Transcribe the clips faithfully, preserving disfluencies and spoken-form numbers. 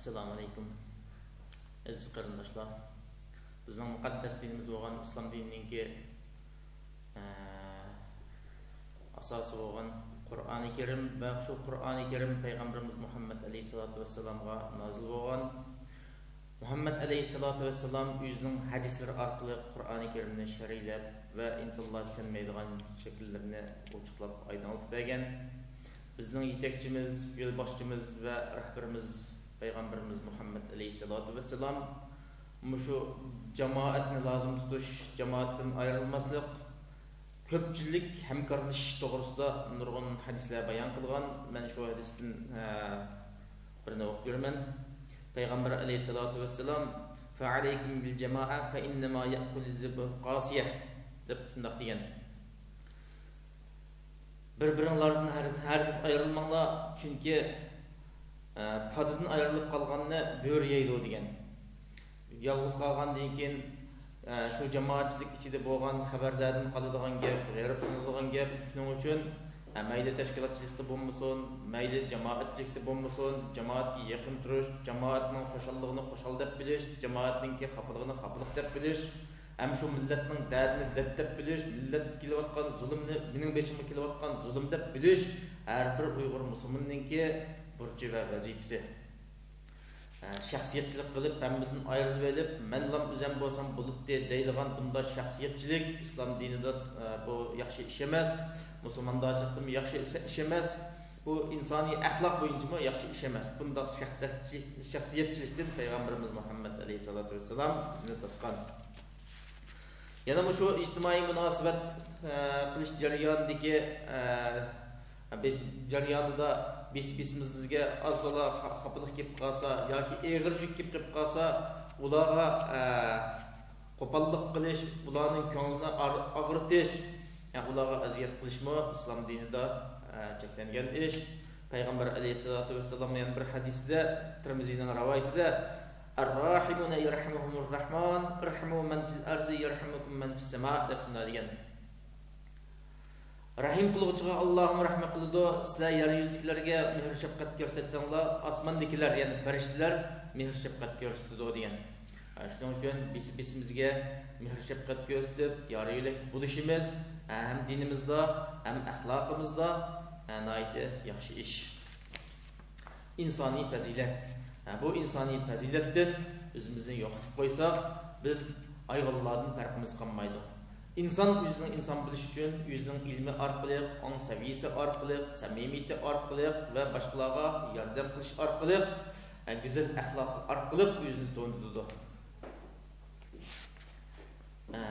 ئەسسالامۇ ئەلەيكۇم، ئەزىز قېرىنداشلار. بىزنىڭ مۇقەددەس دىنىمىز بولغان ئىسلام دىنىنىڭكى، ئە، ئاساسى بولغان قۇرئانى كەرىم ۋە شۇ قۇرئانى كەرىم پەيغەمبىرىمىز مۇھەممەد ئەلەيھىسسالاتۇ ۋەسسالامغا نازىل بولغان. مۇھەممەد ئەلەيھىسسالاتۇ ۋەسسالام ئۆزىنىڭ ھەدىسلىرى ئارقىلىق قۇرئانى كەرىمنى شەرھلەپ ۋە ئىنسانلار چۈشەنمەيدىغان شەكىللىرىنى ئوچۇقلاپ، ئايدىڭلىتىپ بەرگەن. بىزنىڭ يېتەكچىمىز، يولباشچىمىز ۋە رەھبىرىمىز پەيغەمبىرىمىز مۇھەممەد ئەلەيھىسسالاتۇ ۋەسسالام مۇشۇ جامائەتنى لازىم تۇتۇش، جامائەتتىن ئايرىلماسلىق، كۆپچىلىك ھەمكارلىشىش توغرىسىدا نۇرغۇن ھەدىسلەر بايان قىلغان. مەن شۇ ھەدىستىن، ھە، بىرنى ئوقۇپ بېرىمەن. پەيغەمبەر ئەلەيھىسسالاتۇ ۋەسسالام، فعليكم بالجماعة فإنما يأكل الذئب القاصية، دەپ شۇنداق دېگەن. بىر-بىرىڭلاردىن ھەر-، ھەرگىز ئايرىلماڭلار، چۈنكى، ئە، پادىدىن ئايرىلىپ قالغاننى بۆرە يەيدۇ، دېگەن. يالغۇز قالغاندىن كېيىن، ئە، شۇ جامائەتچىلىك ئىچىدە بولغان خەۋەرلەردىن قالىدىغان گەپ، غېرىب سالىدىغان گەپ. شۇنىڭ ئۈچۈن، ئە، مەيلى تەشكىلاتچىلىقتا بولمىسۇن، مەيلى جامائەتچىلىكتە بولمىسۇن، جامائەتكە يېقىن تۇرۇش، جامائەتنىڭ خۇشاللىقىنى خۇشال دەپ بىلىش، جامائەتنىڭكى خاپىلىقىنى خاپىلىق دەپ بىلىش، ھەم شۇ مىللەتنىڭ دەردىنى دەرد دەپ بىلىش، مىللەتكە كېلىۋاتقان زۇلۇمنى مېنىڭ بېشىمغا كېلىۋاتقان زۇلۇم دەپ بىلىش ھەر بىر ئۇيغۇر مۇسۇلمىنىڭكى بۇرچى ۋە ۋەزىپىسى. ئە، شەخسىيەتچىلىك قىلىپ، ھەممىدىن ئايرىلىۋېلىپ، مەنلام ئۆزەم بولسام بولاتتى دەيدىغان بۇنداق شەخسىيەتچىلىك ئىسلام دىنىدا، ئە، بۇ ياخشى ئىش ئەمەس. مۇسۇلمانلارچىلىقتىمۇ ياخشى ئىش، ئىش ئەمەس. بۇ ئىنسانىي ئەخلاق بويىچىمۇ ياخشى ئىش ئەمەس. بۇنداق شەخسىيەتچىلىك، شەخسىيەتچىلىكتىن پەيغەمبىرىمىز مۇھەممەد ئەلەيھىسسالاتۇ ۋەسسالام بىزنى توسقان. يەنە مۇشۇ ئىجتىمائىي مۇناسىۋەت، ئە، قىلىش جەريانىدىكى، ئە، بىز جەريانىدا بېسىپ-بېسىمىزگە ئاز تولا خا-، خاپىلىق كېلىپ قالسا ياكى ئېغىر يۈك كېلىپ قېلىپ قالسا، ئۇلارغا، ئە، قوپاللىق قىلىش، ئۇلارنىڭ كۆڭلىنى ئار-، ئاغرىتىش، يا ئۇلارغا ئەزىيەت قىلىشمۇ ئىسلام دىنىدا، ئە، چەكلەنگەن ئىش. پەيغەمبەر ئەلەيھىسسالاتۇ ۋەسسالام يەنە بىر ھەدىسىدە، تىرمىزىنىڭ رىۋايىتىدە، الراحمون يرحمهم الرحمن، ارحموا من في الأرض يرحمكم من في السماء، دەپ شۇنداق دېگەن. رەھىم قىلغۇچىغا ئاللاھمۇ رەھمەت قىلىدۇ. سىلەر يەر يۈزىدىكىلەرگە مېھىر-شەپقەت كۆرسەتسەڭلار، ئاسماندىكىلەر، يەنى پەرىشتىلەر مېھىر-شەپقەت كۆرسىتىدۇ، دېگەن. شۇنىڭ ئۈچۈن بېسىپ-بېسىمىزگە مېھىر-شەپقەت كۆرسىتىپ، يار-يۆلەك بولۇشىمىز ھەم دىنىمىزدا، ھەم ئەخلاقىمىزدا ناھايىتى ياخشى ئىش. ئىنسانىي پەزىلەت. ھە، بۇ ئىنسانىي پەزىلەتتىن ئۆزىمىزنى يوقىتىپ قويساق، بىز ھايۋانلاردىن پەرقىمىز قالمايدۇ. ئىنسان ئۆزىنىڭ ئىنسان بولۇشى ئۈچۈن ئۆزىنىڭ ئىلمى ئارقىلىق، ئاڭ سەۋىيەسى ئارقىلىق، سەمىمىيىتى ئارقىلىق ۋە باشقىلارغا ياردەم قىلىش ئارقىلىق، ھە، گۈزەل ئەخلاقى ئارقىلىق ئۆزىنى تونۇتىدۇ. ئە،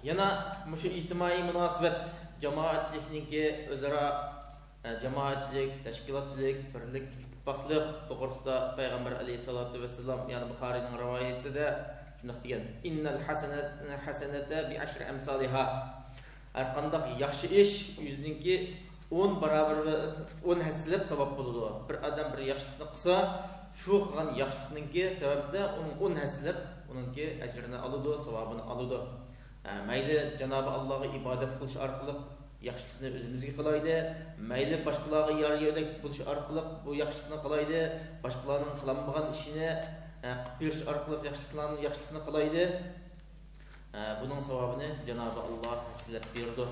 يەنە مۇشۇ ئىجتىمائىي مۇناسىۋەت، جامائەتچىلىكنىڭكى ئۆزئارا، ئە، جامائەتچىلىك، تەشكىلاتچىلىك، بىرلىك، ئىتتىپاقلىق توغرىسىدا پەيغەمبەر ئەلەيھىسسالاتۇ ۋەسسالام يەنە بۇخارىينىڭ رىۋايىتىدە شۇنداق دېگەن، إن الحسنة، حسنة بعشر أمثالها. ھەرقانداق ياخشى ئىش ئۆزىنىڭكى ئون باراۋىرى، ئون ھەسسىلەپ ساۋاب بولىدۇ. بىر ئادەم بىر ياخشىلىقنى قىلسا، شۇ قىلغان ياخشىلىقنىڭكى سەۋەبىدە ئۇنىڭ ئون ھەسسىلەپ ئۇنىڭكى ئەجرىنى ئالىدۇ، ساۋابىنى ئالىدۇ. ھە، مەيلى جانابى ئاللاغا ئىبادەت قىلىش ئارقىلىق ياخشىلىقنى ئۆزىمىزگە قىلايلى، مەيلى باشقىلارغا يار يۆلەك بولۇش ئارقىلىق بۇ ياخشىلىقنى قىلايلى، باشقىلارنىڭ قىلالمىغان ئىشىنى، ھە، قىلىپ بېرىش ئارقىلىق ياخشىلىقلارنى، ياخشىلىقنى قىلايلى. ئە، بۇنىڭ ساۋابىنى جانابى ئاللا ھەسسىلەپ بېرىدۇ.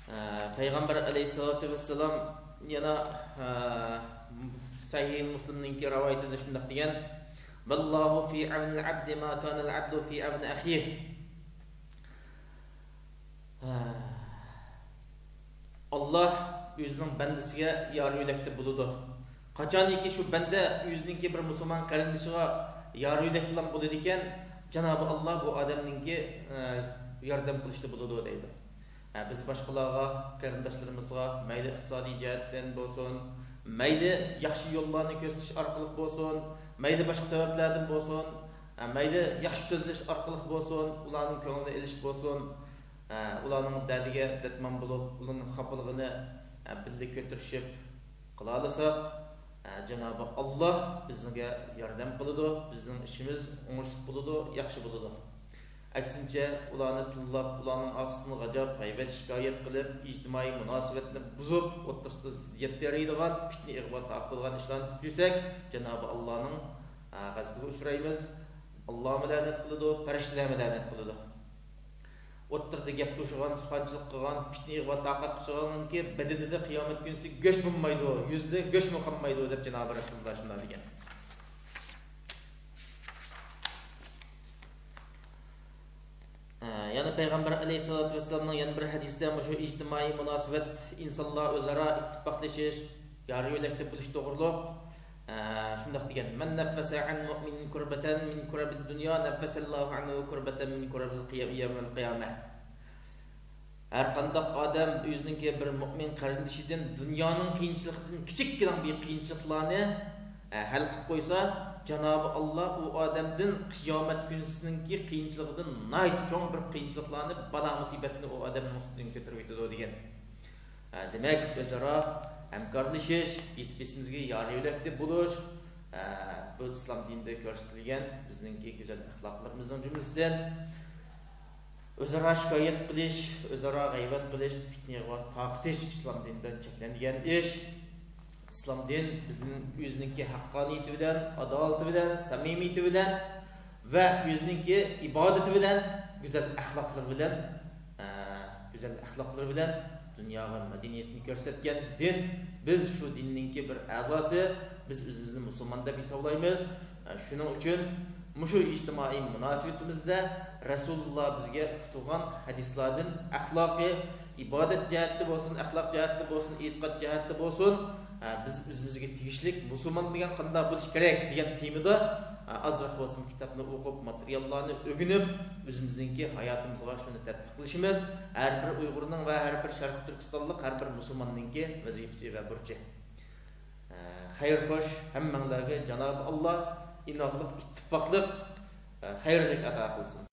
ئە، پەيغەمبەر ئەلەيھىسسالاتۇ ۋەسسالام يەنە، ئە، سەھىھ مۇسلىمنىڭكى رىۋايىتىدە شۇنداق دېگەن، والله في عون العبد ما كان العبد في عون أخيه. ئاللا ئۆزىنىڭ بەندىسىگە يار يۆلەكتە بولىدۇ. قاچانكى شۇ بەندە ئۆزىنىڭكى بىر مۇسۇلمان قېرىندىشىغا يار يۆلەكتىلا بولىدىكەن، جانابى ئاللا بۇ ئادەمنىڭكى، ئە، ياردەم قىلىشتا بولىدۇ دەيدۇ. ئە، بىز باشقىلارغا، قېرىنداشلىرىمىزغا مەيلى ئىقتىسادىي جەھەتتىن بولسۇن، مەيلى ياخشى يوللارنى كۆرسىتىش ئارقىلىق بولسۇن، مەيلى باشقا سەۋەبلەردىن بولسۇن، ئە، مەيلى ياخشى سۆزلەش ئارقىلىق بولسۇن، ئۇلارنىڭ كۆڭلىنى ئېلىش بولسۇن، ئە، ئۇلارنىڭ دەردىگە دەرمان بولۇپ، ئۇلارنىڭ خاپىلىقىنى، ئە، بىللە كۆتۈرۈشۈپ قىلالىساق، ئە، جانابى ئاللا بىزگە ياردەم قىلىدۇ، بىزنىڭ ئىشىمىز ئوڭۇشلۇق بولىدۇ، ياخشى بولىدۇ. ئەكسىنچە، ئۇلارنى تىللاپ، ئۇلارنىڭ ئارقىسىدىن غاجاپ، غەيۋەت، شىكايەت قىلىپ، ئىجتىمائىي مۇناسىۋەتنى بۇزۇپ، ئوتتۇرىسىدا زىددىيەت يارىتىدىغان، پىتنە، ئىغۋا تارقىتىدىغان ئىشلارنى قىلىپ يۈرسەك، جانابى ئاللانىڭ، ئە، غەزىپىگە ئۇچرايمىز. ئاللامۇ لەنەت قىلىدۇ، پەرىشتىلەرمۇ لەنەت قىلىدۇ. ئوتتۇرىدا گەپ توشۇغان، سۇخانچىلىق قىلغان، پىتنە، ئىغۋا تارقاتقۇچىلارنىڭكى بەدىنىدە قىيامەت كۈنىسى گۆش بولمايدۇ، يۈزىدە گۆشمۇ قالمايدۇ، دەپ جانابى رەسۇلۇللا شۇنداق دېگەن. ئە، يەنە پەيغەمبەر ئەلەيھىسسالاتۇ ۋەسسالامنىڭ يەنە بىر ھەدىسىدە مۇشۇ ئىجتىمائىي مۇناسىۋەت، ئىنسانلار ئۆزئارا ئىتتىپاقلىشىش، يار يۆلەكتە بولۇش توغرۇلۇق، ئە، شۇنداق دېگەن: «من نفس عن مؤمن كربة من كرب الدنيا نفس الله عنه كربة من كرب القيام-، يوم القيامة.» ھەر قانداق ئادەم ئۆزىنىڭكى بىر مۆمىن قېرىندىشىدىن دۇنيانىڭ قىيىنچىلىقىدىن كىچىككىنە بىر قىيىنچىلىقلارنى، ئە، ھەل قىلىپ قويسا، جانابى ئاللا ئۇ ئادەمدىن قىيامەت كۈنىسىنىڭكى قىيىنچىلىقىدىن ناھايىتى چوڭ بىر قىيىنچىلىقلارنى، بالا مۇسىبەتنى ئۇ ئادەمنىڭ ئۈستىدىن كۆتۈرۈۋېتىدۇ دېگەن. ئە، دېمەك، ئۆزئارا ھەمكارلىشىش، بىر-بىرىمىزگە يار يۆلەكتە بولۇش، ئە، بۇ ئىسلام دىنىدا كۆرسىتىلگەن بىزنىڭكى گۈزەل ئەخلاقلىرىمىزنىڭ جۈملىسىدىن. ئۆزئارا شىكايەت قىلىش، ئۆزئارا غەيۋەت قىلىش، پىتنە، ئىغۋا تارقىتىش ئىسلام دىنىدا چەكلەنگەن ئىش. ئىسلام دىن بىزنىڭ ئۆزىنىڭكى ھەققانىيىتى بىلەن، ئادالىتى بىلەن، سەمىمىيىتى بىلەن ۋە ئۆزىنىڭكى ئىبادىتى بىلەن، گۈزەل ئەخلاقلىرى بىلەن، ئە، گۈزەل ئەخلاقلىرى بىلەن دۇنياغا مەدەنىيەتنى كۆرسەتكەن دىن. بىز شۇ دىننىڭكى بىر ئەزاسى، بىز ئۆزىمىزنى مۇسۇلمان دەپ ھېسابلايمىز. ئە، شۇنىڭ ئۈچۈن مۇشۇ ئىجتىمائىي مۇناسىۋىتىمىزدە رەسۇلۇللا بىزگە ئۇقتۇرغان ھەدىسلاردىن ئەخلاقىي، ئىبادەت جەھەتتە بولسۇن، ئەخلاق جەھەتتە بولسۇن، ئېتىقاد جەھەتتە بولسۇن، ئە، بىز ئۆزىمىزگە تېگىشلىك مۇسۇلمان دېگەن قانداق بولۇش كېرەك دېگەن تېمىدا، ئە، ئازراق بولسۇن كىتابنى ئوقۇپ، ماتېرىياللارنى ئۆگىنىپ، ئۆزىمىزنىڭكى ھاياتىمىزغا شۇنى تەتبىق قىلىشىمىز ھەر بىر ئۇيغۇرنىڭ ۋە ھەر بىر شەرقىي تۈركىستانلىق ھەر بىر مۇسۇلماننىڭكى ۋەزىپىسى ۋە بۇرچى. خەير خوش، ھەممەڭلارگە جانابى ئاللا ئىناقلىق، ئىتتىپاقلىق، خەيرلىك ئاتا قىلسۇن.